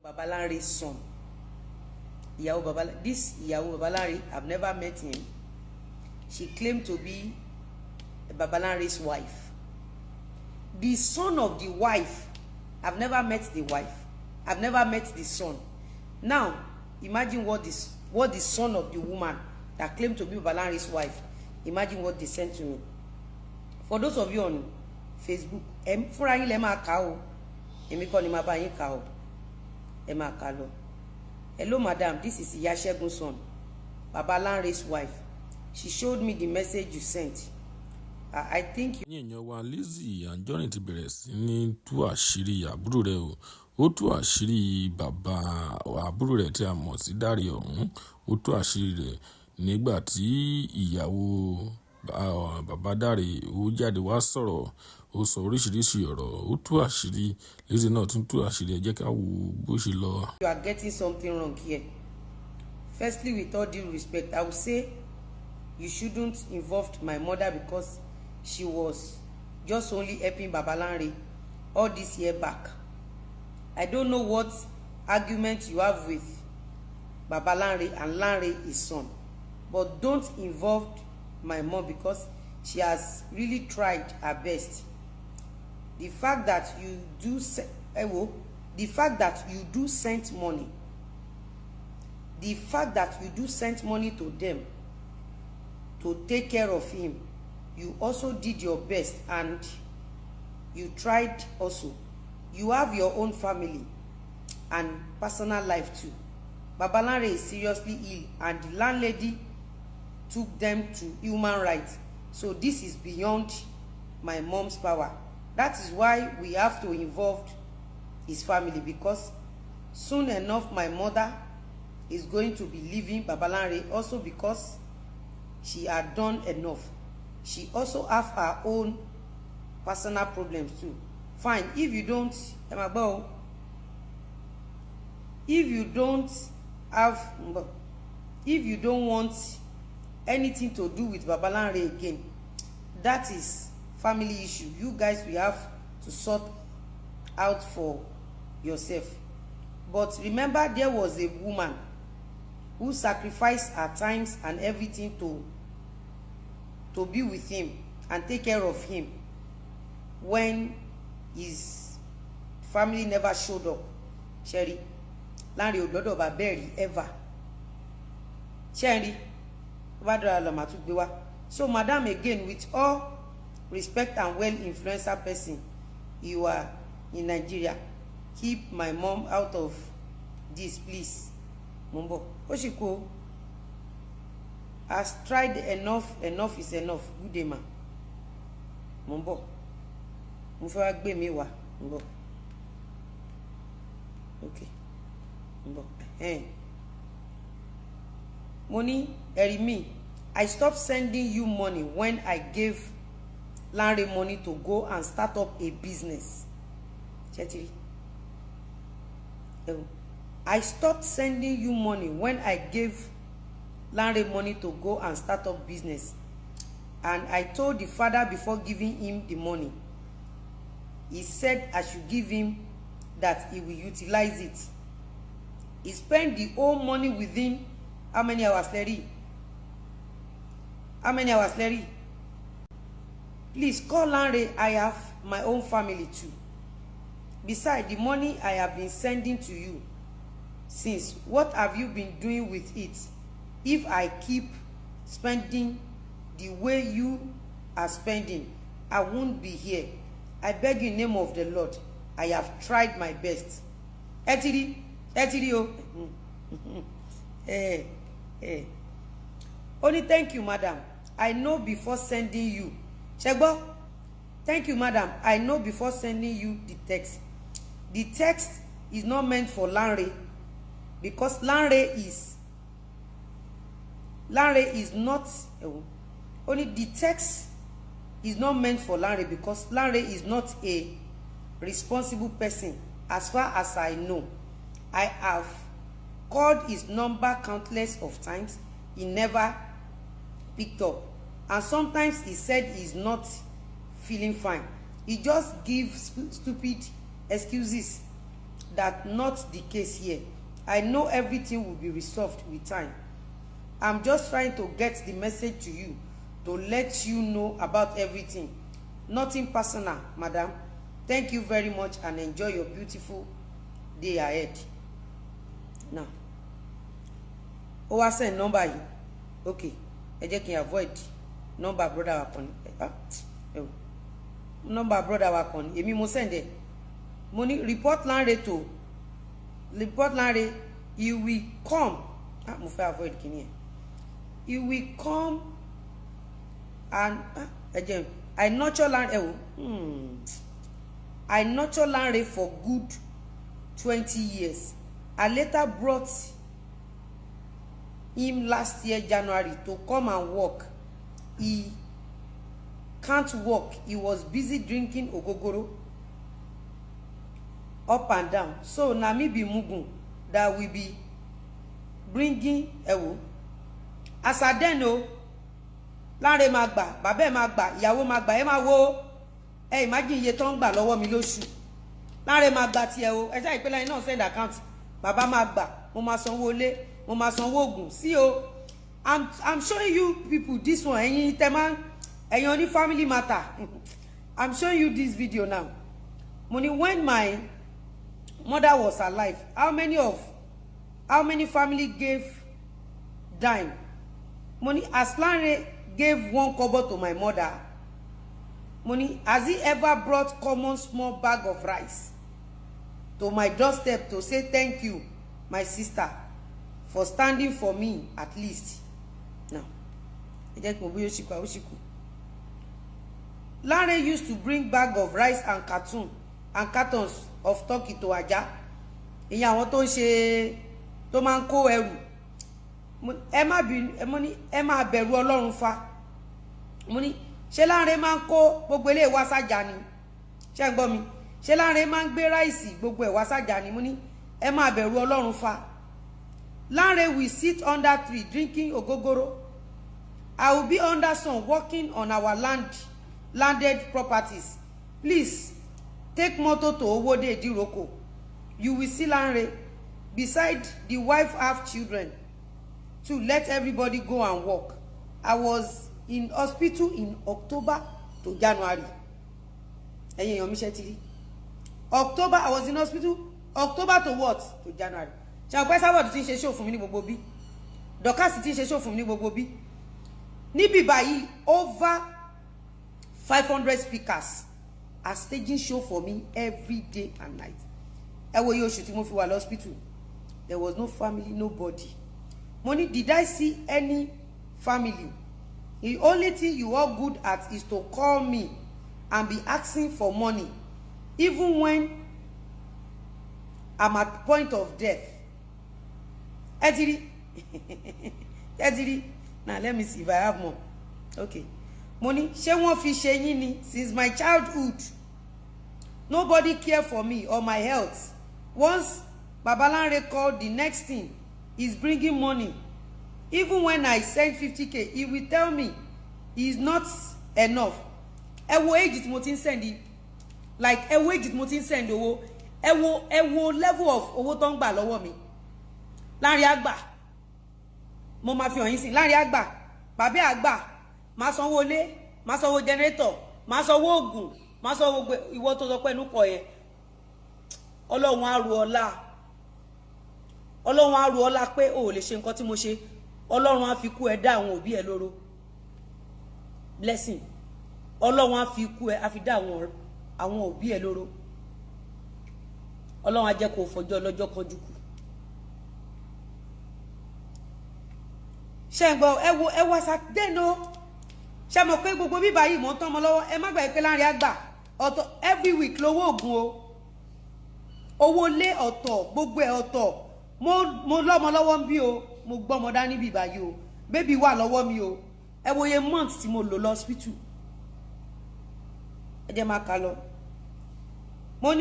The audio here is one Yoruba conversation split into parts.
Baba Lanre's son, ìyàwó Baba, this ìyàwó Baba Lanre, I've never met him. She claimed to be Baba Lanre's wife. The son of the wife, I've never met the wife, I've never met the son. Now imagine what the son of the woman that claimed to be Baba Lanre's wife, imagine what they sent to me. For those of you on Facebook, ẹ fúnra yín lẹ máa kà o, èmi kọ́ ni máa bá yín kà o, ẹ máa kà lọ. "Hello madam, this is Iya Segun son, Baba Lanre's wife. She showed me the message you sent. I think you." Ẹ̀yin èèyàn wa, Lizzy Anjorin ti bẹ̀rẹ̀ sí ní tú àṣírí àbúrò rẹ̀ o. Ó tú àṣírí bàbá àbúrò rẹ̀ tí a mọ̀ sí Dáre ọ̀hún. Ó tú àṣírí rẹ̀ nígbà tí ìyàwó bàbá Dáre ó jáde wá sọ̀rọ̀. Ó sọ oríṣiríṣi ọ̀rọ̀. Ó tú àṣírí. Lizzy náà tún tú àṣírí. Ẹ jẹ́ ká wo bó ṣe lọ. You are getting something wrong here. Firstly, with all due respect, I would say you shouldn't involve my mother because she was just only helping Baba Lanre all this year back. I don't know what argument you have with Baba Lanre and Lanre his son, but don't involve my mom because she has really tried her best. The fact that you do ẹ wo, the fact that you do send money, the fact that you do send money to them to take care of him, you also did your best and you tried also. You have your own family and personal life too. Baba Lanre is seriously ill and the landlady took them to human rights, so this is beyond my mom's power. That is why we have to involve his family, because soon enough my mother is going to be leaving Baba Lanre also because she had done enough. She also have her own personal problems too. Fine, if you don't, ẹ máa gbọ́ o, if you don't have, if you don't want anything to do with Baba Lanre again, that is family issue you guys will have to sort out for yourself. But remember, there was a woman who sacrificed her times and everything to be with him and take care of him when his family never showed up." Ṣẹ́rí Lanre òdọ́dọ̀ bá bẹ́ẹ̀ rí ever. Ṣẹ́rí tó bá dára lọ, màá tún gbé wá. "So madam, again, with all respect and well influencer person you are in Nigeria, keep my mom out of this, please." Mo ń bọ̀, ó sì kú o. "Has tried enough. Enough is enough. Good day, ma." Mo ń bọ̀, mo fẹ́ wá gbé mi wá. Mo ń bọ̀. Ok, mo ń bọ̀. Mo ní ẹ̀rí mi. "I stopped sending you money when I gave Lanre money to go and start up a business." Ṣé ti rí? "I stopped sending you money when I gave Lanre money to go and start up business, and I told the father before giving him the money. He said I should give him, that he will utilize it. He spent the whole money within how many hours, Larry? How many hours, Larry? Please call Lanre. I have my own family too. Besides, the money I have been sending to you since, what have you been doing with it? If I keep spending the way you are spending, I won't be here. I beg you in name of the Lord. I have tried my best." Ẹ ti rí, ẹ ti rí o. Ẹ ẹ ó ní, "Thank you madam, I know before sending you." Ṣé gbọ́? "Thank you madam, I know before sending you the text. The text is not meant for Lanre because Lanre is not." Ó ní, "The text is not meant for Lanre because Lanre is not a responsible person as far as I know. I have called his number countless of times. He never picked up, and sometimes he said he's not feeling fine. He just gives stupid excuses. That not the case here. I know everything will be resolved with time. I'm just trying to get the message to you to let you know about everything. Nothing personal, madam. Thank you very much and enjoy your beautiful day ahead. Now, ó wá send number yìí. Okay, ẹ jẹ́ kí n avoid number brother wa kan ní. Ẹ wò, number brother wa kan ní. Èmi mo send ẹ. Mo ní report Lanre to report Lanre, he will come. Ah, mo fẹ́ avoid kìíní ẹ̀. He will come and, ah, ẹ jẹ́ I nurture Lanre. Ẹ wò, I nurture Lanre for good 20 years. I later brought him last year January to come and work. He can't work. He was busy drinking ogogoro up and down. So na me be mugun that will be bringing. Ẹ wò, as at then o, Lanre máa gbà, bàbá ẹ̀ máa gbà, ìyàwó máa gbà. Ẹ máa wo, ẹ imagine iye tó ń gbà lọ́wọ́ mi lóṣù. Lanre máa gba tiẹ̀ o. Ẹ ṣáà ìpínlẹ̀ náà send account. Bàbá máa gbà, mo máa sanwó ilé, mo máa sanwó oògùn sí o. I'm showing you people this one. Ẹ̀yin tẹ́ máa, ẹ̀yin oní family matter, I'm showing you this video now. Mo ní when my mother was alive, how many family gave dime? Mo ní as Lanre gave one kobo to my mother, mo ní has he ever brought common small bag of rice to my doorstep to say thank you, my sister, for standing for me at least? Now, ẹ jẹ́ kí mo bí ó ṣì kú, ó ṣì kú. Lanre used to bring bag of rice and cartoon and cartons of turkey to Ajah. Ìyẹn àwọn tó ń ṣe, tó máa ń kó ẹrù. Ẹ má bí ẹ. Mo ní ẹ máa bẹ̀rù Ọlọ́run fa. Mo ní ṣé Lanre máa ń kó gbogbo eléyìí wá sájà ni? Ṣé ń gbọ́ mi? Ṣé Lanre máa ń gbé rice, gbogbo ẹ̀ wá sájà ni? Mo ní ẹ máa bẹ̀rù Ọlọ́run fa. Lanre will sit under tree drinking ogogoro. I will be under sun working on our landed properties. Please take motor to Owode Idiroko, you will see Lanre. Beside, the wife have children to let everybody go and work. I was in hospital in October to January. Ẹ̀yin èèyàn mi, ṣe ti rí? October, I was in hospital October to what? To January. Ṣe àpẹ sábọ̀dù tí ń ṣe show fún mi ní gbogbo bí, Dorcas tí ń ṣe show fún mi ní gbogbo bí níbí báyìí, over 500 speakers are staging show for me every day and night. Ẹ wo iye oṣù tí mo fi wà lọ́spítù. There was no family, nobody. Mo ní did I see any family? The only thing you are good at is to call me and be asking for money even when I'm at point of death. Ẹ ti rí, ẹ ti rí. Now let me see if I have more. Okay, mo ní ṣé wọ́n fi ṣe yín ni? Since my childhood, nobody care for me or my health. Once Baba Lanre called, the next thing is bringing money. Even when I send 50K, he will tell me it's not enough. Ẹ wo age tí mo ti ń send, like, ẹ wo age tí mo ti ń send owó. Ẹ wo, ẹ wo level of owó tó ń gbà lọ́wọ́ mi. Láàrin àgbà, mo máa fi hàn yín sí. Láàrin àgbà, bàbá àgbà máa sanwó ilé, máa sanwó generator, máa sanwó oògùn, máa sanwó gbogbo. Ìwọ tó sọ pé ẹnu kọ yẹn, Ọlọ́run á ru ọlá, Ọlọ́run á ru ọlá pé o ò lè ṣe nǹkan tí mo ṣe. Ọlọ́run á fi kú ẹ dá àwọn òbí ẹ lóró. Blessing, Ọlọ́run á fi ikú ẹ, á fi dá àwọn òbí ẹ lóró. Ọlọ́run á jẹ́ kó o fọjọ́ ọlọ́jọ́ kanjú kù. Ṣé ń gbọ́? Ẹ wo, ẹ wá sàdéno. Ṣé mọ̀ pé gbogbo bíbá yìí mò ń tán ọmọ lọ́wọ́? Ẹ má gbàgbé pé láàrin àgbà ọ̀tọ̀, every week lówó oògùn o, owó lé ọ̀tọ̀, gbogbo ẹ̀ ọ̀tọ̀. Mo lọ́mọ lọ́wọ́ ń bí o, mo gbọ́mọ dání bíbá yìí o, baby wà lọ́wọ́ mi o. Ẹ wo iye month tí mo lò lọ hospital. Ẹ jẹ́ máa kà lọ. Mo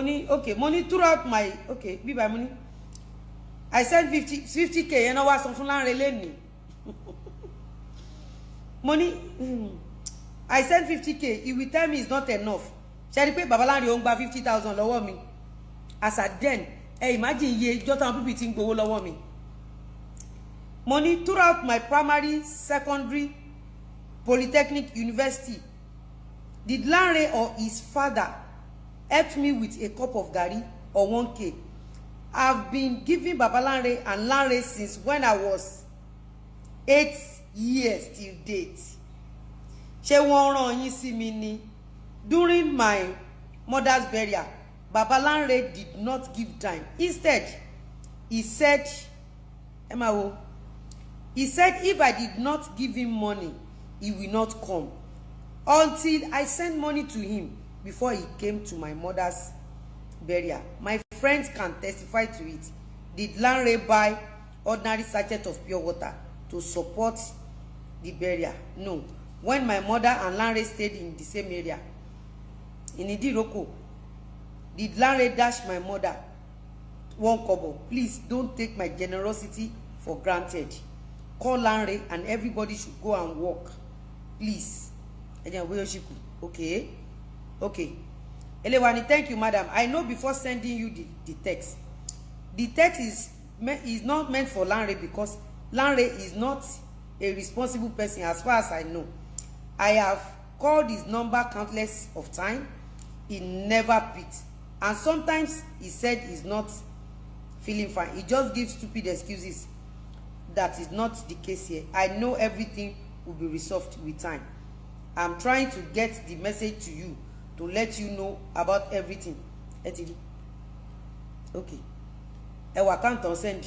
ní okay, mo ní throughout my, okay, bíbá mo ní I send 50 50K yẹn náà wá san fún Lanre lẹ́nìí. Mo ní I send 50K, he will tell me it's not enough. Ṣe rí i pé Baba Lanre ó ń gba 50,000 lọ́wọ́ mi as at then? Ẹ imagine iye ijọ́ táwọn people ti ń gbowó lọ́wọ́ mi. Mo ní throughout my primary, secondary, polytechnic, university, did Lanre or his father help me with a cup of garri or 1K? I've been giving Baba Lanre and Lanre since when I was 8 years till date. Ṣé wọ́n rán yín sí mi ni? During my mother's burial, Baba Lanre did not give time. Instead, he said, ẹ máa wo, he said if I did not give him money, he will not come, until I sent money to him before he came to my mother's burial. My friends can testify to it. Did Lanre buy ordinary sachet of pure water to support the burial? No. When my mother and Lanre stayed in the same area in Idiroko, did Lanre dash my mother one kobo? Please don't take my generosity for granted. Call Lanre and everybody should go and work, please. Ẹ jẹ́ bóyá ó ṣì kù. Okay, Elewani, thank you, madam. I know before sending you the text, the text is not meant for Lanre because Lanre is not a responsible person as far as I know. I have called his number countless of time. He never picked, and sometimes he said he's not feeling fine. He just gives stupid excuses. That is not the case here. I know everything will be resolved with time. I'm trying to get the message to you to let you know about everything. Ẹ ti rí. Okay, ẹ wọ account on send,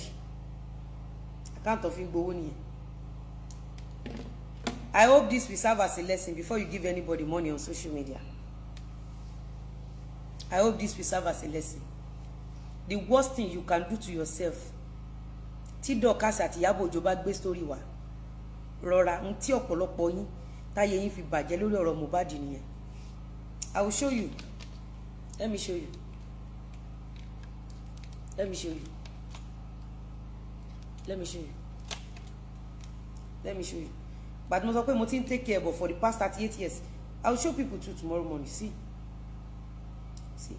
account fi ń gbowó nìyẹn. I hope this will serve as a lesson before you give anybody money on social media. I hope this will serve as a lesson. The worst thing you can do to yourself, tí Dorcas àti Ìyábọ̀ Òjó bá gbé story wá, rọra ń tí ọ̀pọ̀lọpọ̀ yín táyé yín fi bàjẹ́ lórí ọ̀rọ̀ Mohbad nìyẹn. I will show you. Let me show you. Let me show you. Let me show you. Let me show you. But mo sọ pé mo ti ń take care, but for the past 38 years, I will show people too tomorrow morning. See, see.